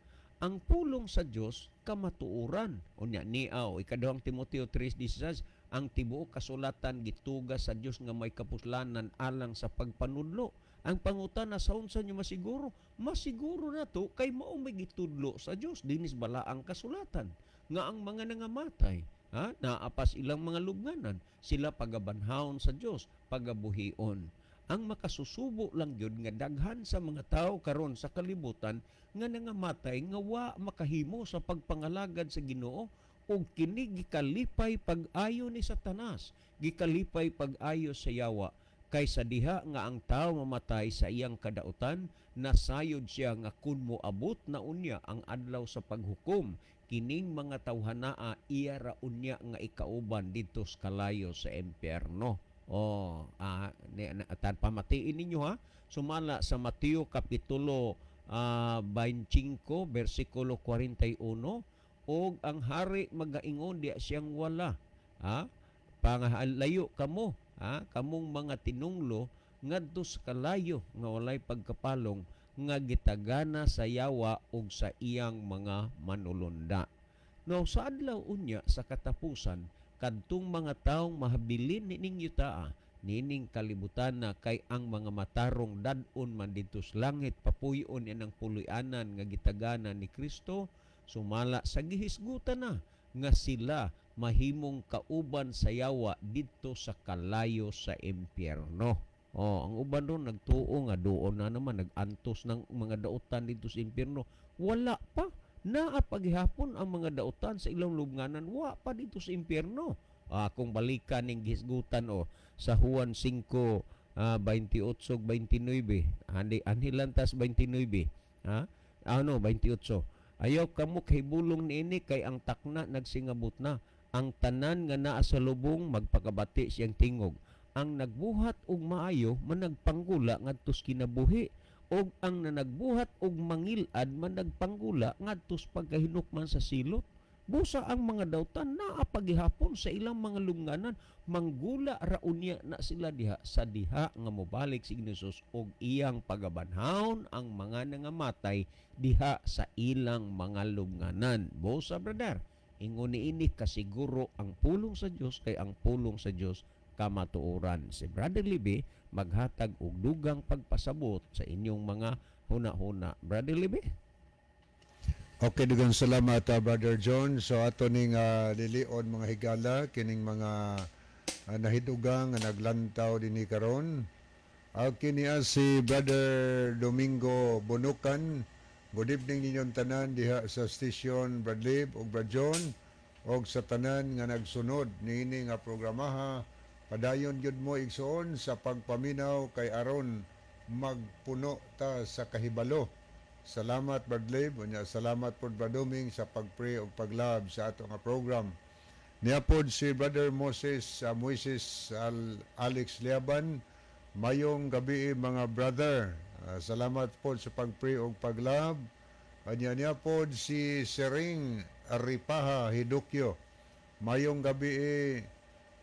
Ang pulong sa Dios kamatuoran. Unya niaw ikaduhang Timoteo 3:16, ang tibuok kasulatan gituga sa Dios nga may kapuslanan alang sa pagpanudlo. Ang pangutana, sa unsa nyo masiguro? Masiguro na to kay mao may gitudlo sa Dios dinis bala ang kasulatan nga ang mga nangamatay, ha, naapas ilang mga lubnganan, sila pagabanhaon sa Dios, pagabuhion. Ang makasusubo lang gyud nga daghan sa mga tao karon sa kalibutan nga nangamatay nga wa makahimo sa pagpangalagad sa Ginoo, ug kini gikalipay pag-ayo ni Satanas, gikalipay pag-ayo sa yawa, kaysa diha nga ang tao mamatay sa iyang kadautan, nasayod siya nga kun moabot na unya ang adlaw sa paghukom, kining mga tawhanaa iya ra unya nga ikauban didto sa kalayo sa impyerno. Oh, pamatiin ninyo ha. Sumala sa Mateo kapitulo 25 bersikulo 41, og ang hari magaingon diya siyang wala. Ha? Pangalayo kamo, ha? Kamong mga tinunglo ngadto sa kalayo nga walay pagkapalong nga gitagana sa yawa ug sa iyang mga manulunda. Now sa adlaw unya sa katapusan, kadtong mga taong mahabilin nining yutaa, nining kalibutan na, kay ang mga matarong dad-on man didto sa langit, papuy-on yan ang puloy-anan nga gitagana ni Kristo, sumala sa gihisgutan na nga sila mahimong kauban sa yawa didto sa kalayo sa impyerno. Oh, ang uban ron nagtuo nga doon na naman nag-antos ng mga dautan didto sa impyerno. Wala pa. Naa paghihapon ang mga dautan sa ilang lubnganan, wa pa dito sa impyerno. Kung balikan ning gihisgutan o sa Juan 5 28 29, andi anhilantas 29, ha? Ano 28. Ayaw kamo kahibulong niini kay ang takna nagsingabot na. Ang tanan nga naa sa lubong magpakabati siyang tingog. Ang nagbuhat og maayo managpanggula ngadto sa kinabuhi, og ang nanagbuhat og mangilad managpanggula ngadto sa pagkahinukman sa silot. Busa ang mga dautan naa paghihapon sa ilang mga lubnganan, manggula ra unya na sila diha sa diha nga mobalik si Jesus og iyang pagabanhaon ang mga nangamatay diha sa ilang mga lubnganan. Busa brother, ingon niini kasiguro ang pulong sa Dios, kay ang pulong sa Dios kamatuoran. Si Brother Libby maghatag og dugang pagpasabot sa inyong mga huna-huna. Brother Libby? Okay, daghang salamat Brother John. So ato ning lilion mga higala kining mga nahidugang nga naglantaw dinhi karon. Kini si Brother Domingo Bonukan Good evening ninyong tanan diha sa station, Brad Lib ug Brad John, og sa tanan nga nagsunod niini nga programaha. Padayon gyud mo, igsoon, sa pagpaminaw kay aron magpuno ta sa kahibalo. Salamat, Brad Lib. Unya salamat pod, Brad Doming, sa pagpray ug paglove sa ato nga program. Niya pod si Brother Moses Moises Alex Liaban. Mayong gabi, mga brother. Salamat pod sa pagpray ug paglove. Anya niya pod si Sering Ripaha Hidukyo. Mayong gabi,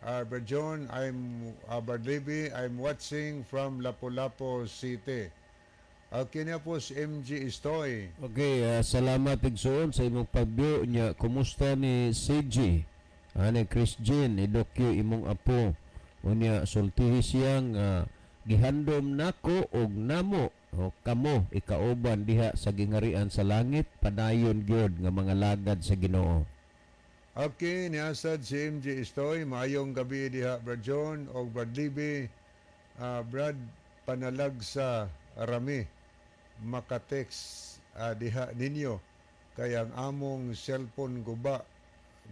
Brad John, I'm Brad Libby, I'm watching from Lapu-Lapu City. Okay niya po si MG Istoy. Okay, salamat, igsoon, sa imong pag-view niya. Kumusta ni CG? Ani Chris Jean Idokyo, imong apo. Unya sultihi siya nga gihandom nako og namo o kamo ikauban diha sa gingarian sa langit. Padayon gyud nga mga lagad sa Ginoo. Okay, niasad si MG Istoy, maayong gabi diha, Brad John og Brad Libby. Brad, panalag sa rami makatext diha ninyo kay ang among cellphone guba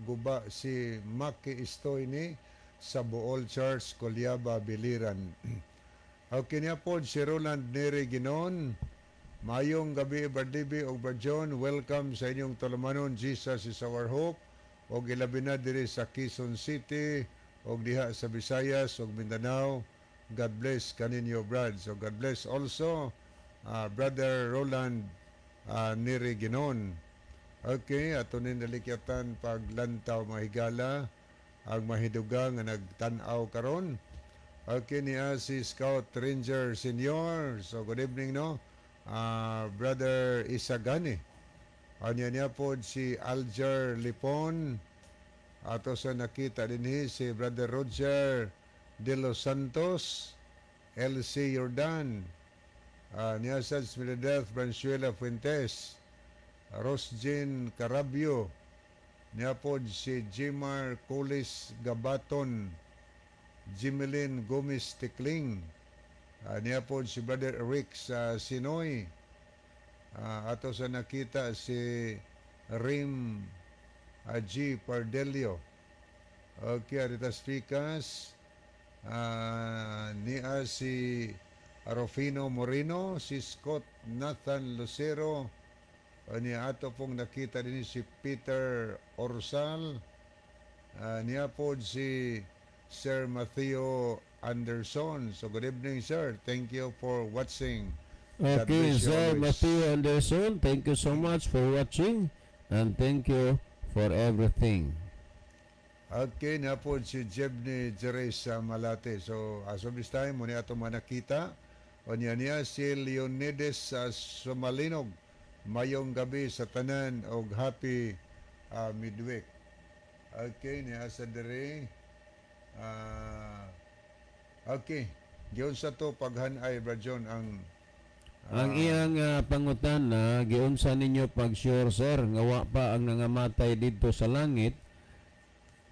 guba. Si Maki Istoy ni sa Bool Church, Colyaba, Biliran. Okay niya po si Roland Neri Ginon. Mayong gabi, Brad Libby og Brad John. Welcome sa inyong tulumanon, Jesus is Our Hope. Og ilabi na diri sa Quezon City og diha sa Visayas og Mindanao. God bless kaninyo, Brad. So God bless also, Brother Roland Neri Ginon. Okay, ato nin nalikyatan paglantaw, mga higala, ang mahidugang nga nagtan-aw karon. Okay niya si Scout Ranger Senior. So good evening, no. Brother Isagani. Anya niya po si Alger Lipon. Ato sa nakita dinhi si Brother Roger De Los Santos, LC Jordan, niya sa Miladeth Branchuela Fuentes, Rosjean Carabio, niya po si Jimar Colis Gabaton, Jimelin Gomez Tikling, niya po si Brother Rick sa Sinoy, ato sa nakita si Rim G. Pardelio. Okay, Arita Speakers, niya si Rufino Moreno, si Scott Nathan Lucero, niya ato pong nakita din si Peter Orsal, niya po si Sir Matthew Anderson. So good evening, sir. Thank you for watching. God Okay, bless you Sir always. Matthew Anderson, thank you so much for watching and thank you for everything. Okay, na po si Jebny Jerez sa Malate. So, as of this time, muna ato manakita. O niya niya si Leonides sa Sumalinog. Mayong gabi sa tanan og happy midweek. Okay, niya sa dere. Okay. Giunsa to paghanay, Brad John, ang Ang iyang pangutana, giunsa ninyo pag sure, sir, nga wa pa ang nangamatay didto sa langit,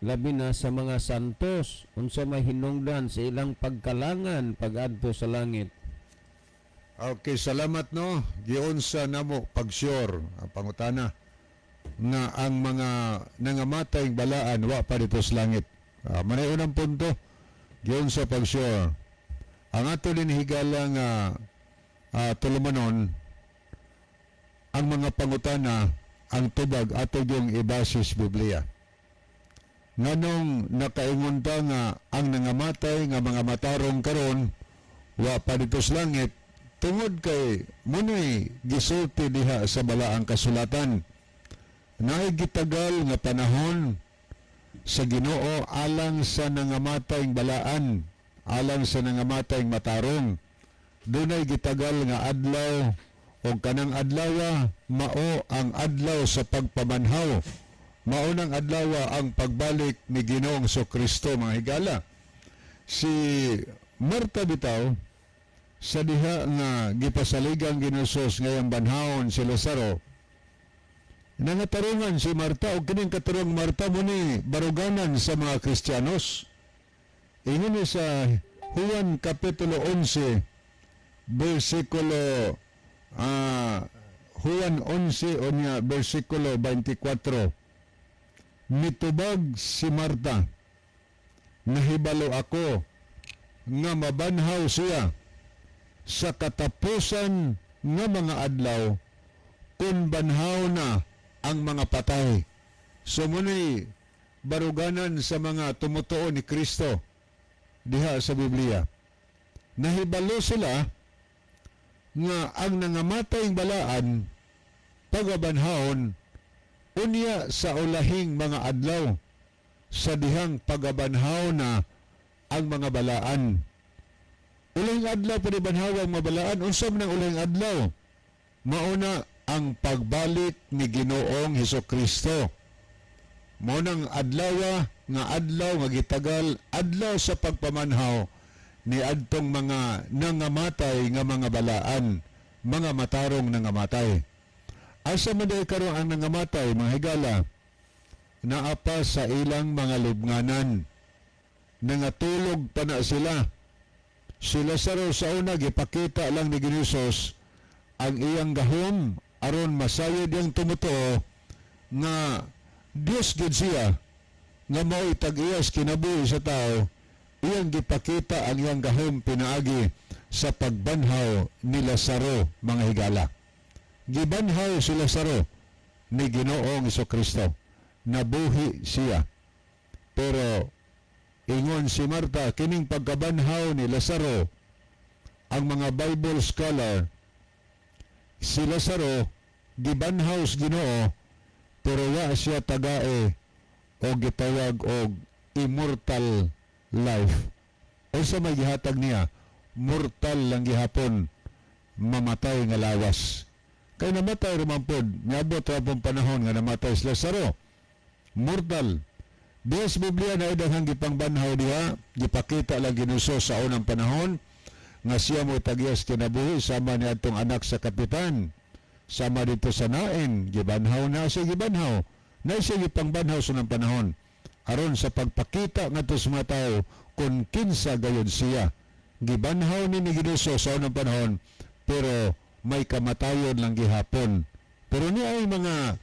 labi na sa mga santos, unsa may hinungdan sa ilang pagkalangan pag-adto sa langit? Okay, salamat, no. Giunsa namo pag-sure, ang pangutana, nga ang mga nangamatay balaan wa pa dito sa langit. Manay unang punto, giunsa pag-sure. Ang ato din, higala nga tulumanon, ang mga pangutana, ang tubag ato yung ibasis Biblia. Nganong nakaingon ta nga ang nangamatay nga mga matarong karon wa pa dito sa langit? Tungod kay munoy gisulti diha sa balaang kasulatan. Naay gitagal nga panahon sa Ginoo alang sa nangamatay balaan, alang sa nangamatay matarong. Dunay gitagal nga adlaw ug kanang adlaw mao ang adlaw sa pagpamanhaw. Mao nang adlaw ang pagbalik ni Ginoong Kristo, mga higala. Si Marta bitaw, sa diha nga gipasaligang Ginoo ngayang banhawon si Lazaro, nangatarungan si Marta, og kining katarungang Marta mo ni baruganan sa mga Kristiyanos. Ingon ni sa Juan Kapitulo 11 versikulo Juan 11 unya versikulo 24. Mitubag si Marta, "Nahibalo ako nga mabanhaw siya sa katapusan nga mga adlaw kung banhaw na ang mga patay." So muna'y baruganan sa mga tumutuo ni Kristo diha sa Biblia. Nahibalo sila nga ang nangamatay balaan pagabanhawon unya sa ulahing mga adlaw sa dihang pagabanhaw na ang mga balaan. Ulahing adlaw pa banhaw ang mga balaan. Unsa man ang ulahing adlaw? Mauna ang pagbalik ni Ginoong Hesus Kristo. Mao nang adlaw nga adlaw nga gitagal, adlaw sa pagpamanhaw ni adtong mga nangamatay nga mga balaan, mga matarong nangamatay. Asa man day karon ang nangamatay, mga higala? Naa pa sa ilang mga lubnganan. Nangatulog pa na sila. Si Lazaro sa una gipakita lang ni Ginoong ang iyang gahom aron masayod iyang tumutuo nga Dios gid siya nga mao'y tag-iyas kinabuhi sa tao. Iyang gipakita ang iyang gahom pinaagi sa pagbanhaw ni Lazaro, mga higala. Gibanhaw si Lazaro ni Ginoong Kristo. Nabuhi siya. Pero ingon si Marta, kining pagkabanhaw ni Lazaro, ang mga Bible scholar, si Lazaro gibanhaw sa Ginoo pero wa siya tagae o gitawag og immortal life. Unsa may gihatag niya? Mortal lang gihapon, mamatay nga lawas. Kay namatay raman pod, niabot ra pong panahon nga namatay si Lazaro. Mortal. Diya sa Biblia na daghang gipangbanhaw diha, gipakita lang Ginoo sa unang panahon nga siya mo tagiyas kinabuhi sama ni atong anak sa kapitan. Sama dito sa Nain, gibanhaw na siya gibanhaw. Na siya gipangbanhaw sa unang panahon. Aron sa pagpakita ngadto sa mga tao kung kinsa gayon siya. Gibanhaw ni Ginoo sa unang panahon pero may kamatayon lang gihapon. Pero ni ay mga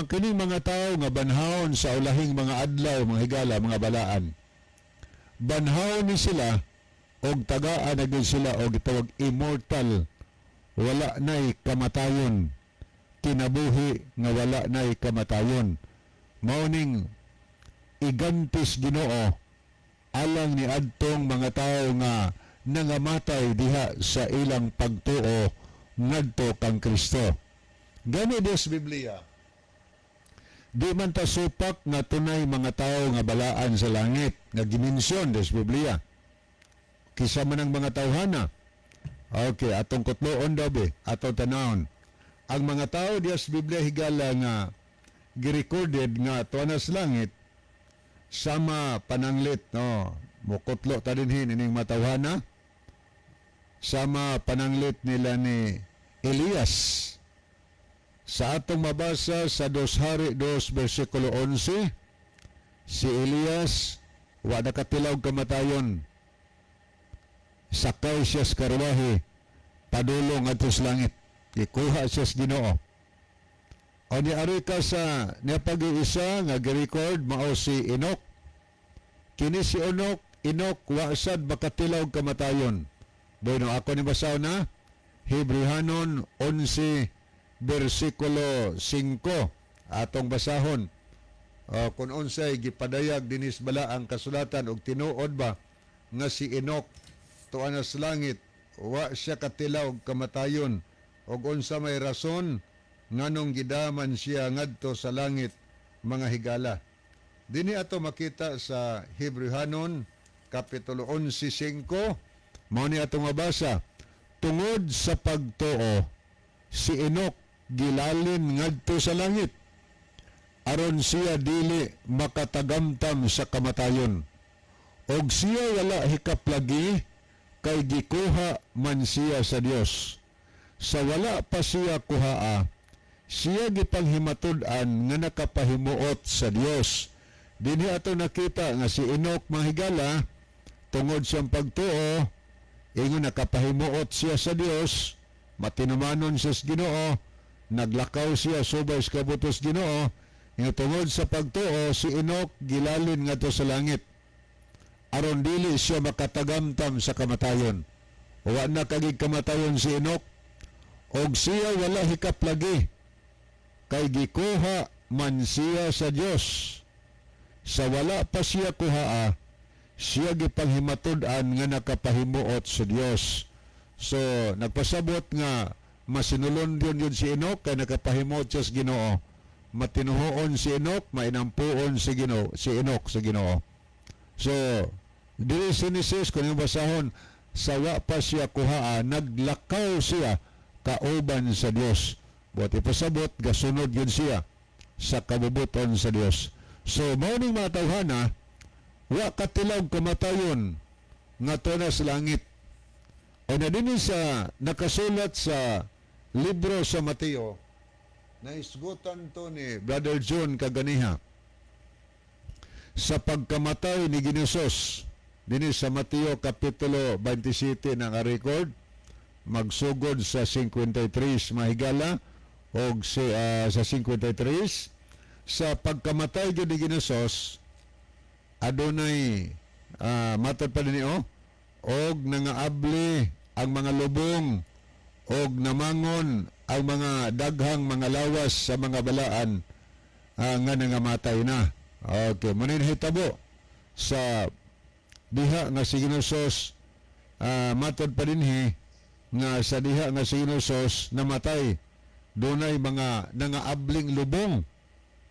kining mga tao nga banhawon sa ulahing mga adlaw, mga higala, mga balaan. Banhaw ni sila og tagaan na gyud sila og gitawag immortal. Wala na'y kamatayon. Kinabuhi nga wala na'y kamatayon. Mao ning igantis Ginoo alang ni adtong mga tao nga nangamatay diha sa ilang pagtuo ngadto kang Kristo. Gani des Biblia, di man ta supak nga tunay mga tao nga balaan sa langit nga gimensyon des Biblia. Kisa man ang mga tawhana. Okay, atong kutloon daw be, atong tanawon. Ang mga tao diya sa Biblia, higala, nga girecorded nga tuwa sa langit, sama pananglit, no, mukutlo ta dinhi ining matawhana, sama pananglit nila ni Elias. Sa atong mabasa sa 2 Hari 2 versikulo 11, si Elias wa nakatilaw kamatayon. Sakay siya sa karwahe padulong adto sa langit. Ikuha siya sa Ginoo. O ni ari ka sa niapag-iisa nga gi-record, mao si Enoch. Kini si Enoch, Enoch wa sad makatilaw kamatayon. Bueno, ako ni basaw na Hebrehanon 11 versikulo 5 atong basahon. Kung unsay gipadayag dinis bala ang kasulatan og tinuod ba nga si Enoch tuwa na sa langit, wa siya katilaw og kamatayon, og unsa may rason nganong gidaman siya ngadto sa langit, mga higala. Dinhi ato makita sa Hebrehanon kapitulo 11:5, mao ni atong mabasa: "Tungod sa pagtuo si Enoch gilalin ngadto sa langit aron siya dili makatagamtam sa kamatayon, og siya wala hikaplagi kay gikuha man siya sa Dios. Sa wala pa siya kuhaa, siya gipanghimatud-an nga nakapahimuot sa Dios." Dinhi ato nakita nga si Enoch, mga higala, tungod siyang pagtuo, ingon nakapahimuot siya sa Dios. Matinumanon siya sa Ginoo, naglakaw siya subay sa kabutos Ginoo, nga tungod sa pagtuo si Enoch gilalin ngadto sa langit aron dili siya makatagamtam sa kamatayon. Wa na kagig kamatayon si Enoch, og siya wala hikap lagi kay gikuha man siya sa Dios. Sa wala pa siya kuhaa, siya gipanghimatud-an nga nakapahimuot sa Dios. So nagpasabot nga masinulon yun yun si Enoch kay nakapahimuot siya sa Ginoo. Matinuhoon si Enoch, mainampuon si Ginoo, si Enoch sa Ginoo. So dili Genesis kung yung basahon, sa wa pa siya kuhaa, naglakaw siya kauban sa Dios. Buot ipasabot gasunod yun siya sa kabubuton sa Dios. So mao ning mga tawhana wa katilaw kamatayon ngadto na sa langit. O na dinhi sa nakasulat sa libro sa Mateo, naisgutan to ni Brother John kaganiha sa pagkamatay ni Ginusos dinhi sa Mateo Kapitulo 27 ng record, magsugod sa 53 mahigala og si, sa 53. Sa pagkamatay gyud ni Ginusos, adunay matod pa dinhi oh, og nangaabli ang mga lubong og namangon ang mga daghang mga lawas sa mga balaan nga nangamatay na. Okay, mo ni nahitabo sa diha nga si Ginusos, matod pa dinhi nga sa diha nga si Ginusos namatay, dunay mga nangaabling lubong.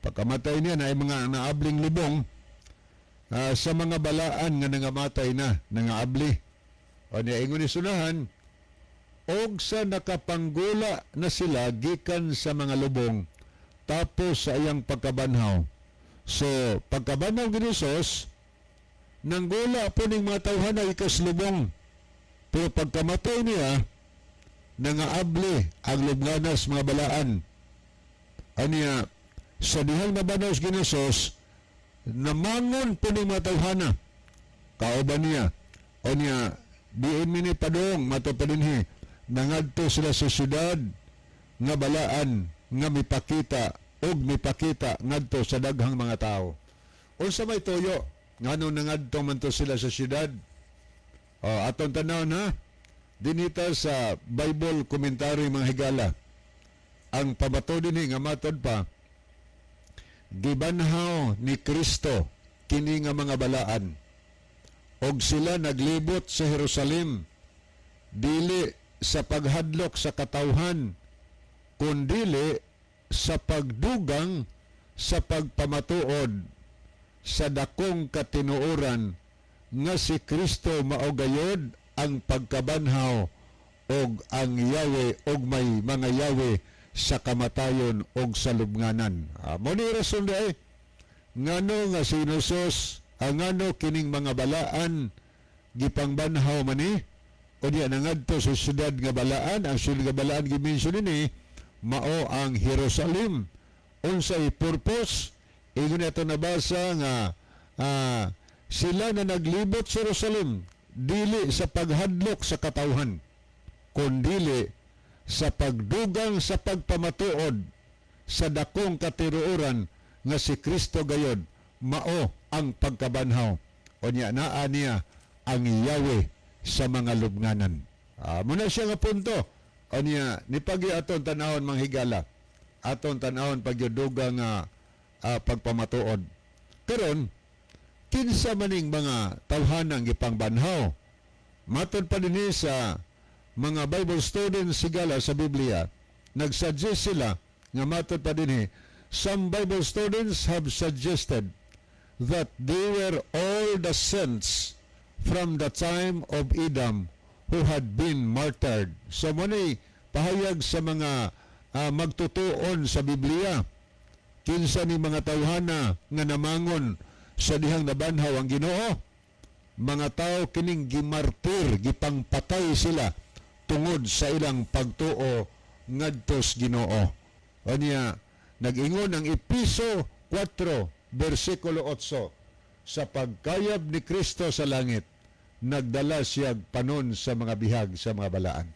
Pagkamatay niya, naay mga naabling lubong sa mga balaan nga nangamatay na, nangaabli. O niya ingon ni sunahan, og sa nakapanggula na sila gikan sa mga lubong tapos sa iyang pagkabanhaw. So pagkabanhaw ni Jesus, nanggula po ning mga tawhana ikas lubong. Pero pagkamatay niya, nangaabli ang lubnganas mga balaan. Aniya, sa dihang nabanhaw si Ginusos, namangon po ning mga tawhana kauban niya. O niya, diin mini padong mato pa dinhi, nangadto sila sa syudad nga balaan nga mipakita og mipakita ngadto sa daghang mga tao. Unsa may tuyo ngano nangadto man to sila sa syudad? O, atong tanaw na dinita sa Bible commentary mga higala. Ang pabato dinhi nga matod pa, gibanhaw ni Kristo kini nga mga balaan og sila naglibot sa Jerusalem dili sa paghadlok sa katawhan kundili sa pagdugang sa pagpamatuod sa dakong katinuoran nga si Kristo mao gayod ang pagkabanhaw og ang Yahweh og may mga Yahweh sa kamatayon og sa lubnganan. Mo ni rason dae ngano nga si Hesus ang ngano kining mga balaan gipangbanhaw man ni o diya nangadto sa syudad nga balaan. Ang syudad nga balaan gi-mention ini mao ang Jerusalem. Unsay purpose? Ingon ato nabasa nga sila na naglibot sa Jerusalem dili sa paghadlok sa katawhan kundili sa pagdugang sa pagpamatuod sa dakong katiruoran nga si Kristo gayod mao ang pagkabanhaw. O niya naa niya ang Yahweh sa mga lubnganan. Muna siya nga punto. O niya nipagi aton tanawon mga higala, aton tanawon pagyuduga nga pagpamatuod. Karon kinsa maning mga tawhanang gipangbanhaw? Matod pa dinhi sa mga Bible students sigala sa Biblia, nagsuggest sila nga matod pa dinhi, some Bible students have suggested that they were all the saints from the time of Adam who had been martyred. So mo ni pahayag sa mga magtutuon sa Biblia, kinsa ni mga tawhana nga namangon sa dihang nabanhaw ang Ginoo? Mga tao kining gimartir, gipangpatay sila tungod sa ilang pagtuo ngadto sa Ginoo. O niya, nag-ingon ang Episo 4 versikulo 8, sa pagkayab ni Kristo sa langit, nagdala siya panon sa mga bihag sa mga balaan.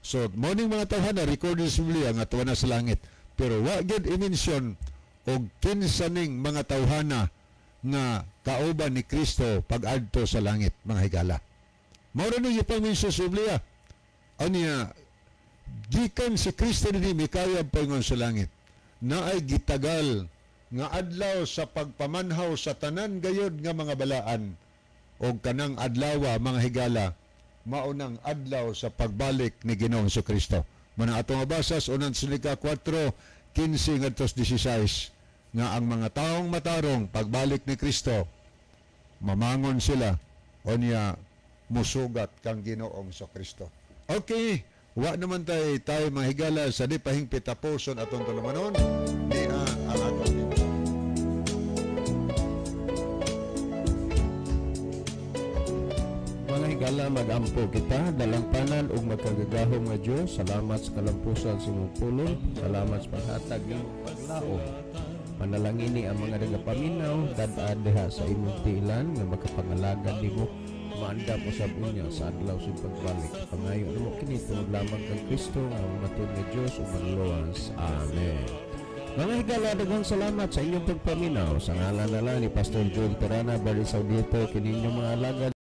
So morning mga tawhana recorded sa Biblia nga tuwa na sa langit, pero wa gyud i-mention og kinsa ning mga tawhana nga kauban ni Kristo pag-adto sa langit, mga higala. Mao ra ni gipang-mention sa Biblia. Anya gikan si Kristo dinhi mikayab paingon sa langit, naay gitagal nga adlaw sa pagpamanhaw sa tanan gayod nga mga balaan, og kanang adlawa, mga higala, maunang adlaw sa pagbalik ni Ginoong Kristo. Muna atong mabasa sa Unang Tesalonika 4:15 ngadto 16 nga ang mga taong matarong pagbalik ni Kristo mamangon sila, unya musugat kang Ginoong Kristo. Okay, wa naman tay tayo, mga higala, sa di pahingpit taposon atong tulumanon niya ang atong Mga higala, magampo kita. Dalangpanan ug makagagahom nga Dios, salamat sa kalampusan sa imong pulong, salamat sa paghatag nimong paglaom. Panalangini ang mga nagapaminaw, dad-a diha sa imong tiilan nga makapangalagad nimo, maandam usab unya sa adlaw sa pagbalik. Pangayo namo kini tungod lamang kang Kristo nga matud nga Dios ug manluwas. Amen. Mga higala, daghang salamat sa inyong pagpaminaw. Sa ngalan na lang ni Pastor Joel Terana, Barry Saudito, kini inyong mga alagad.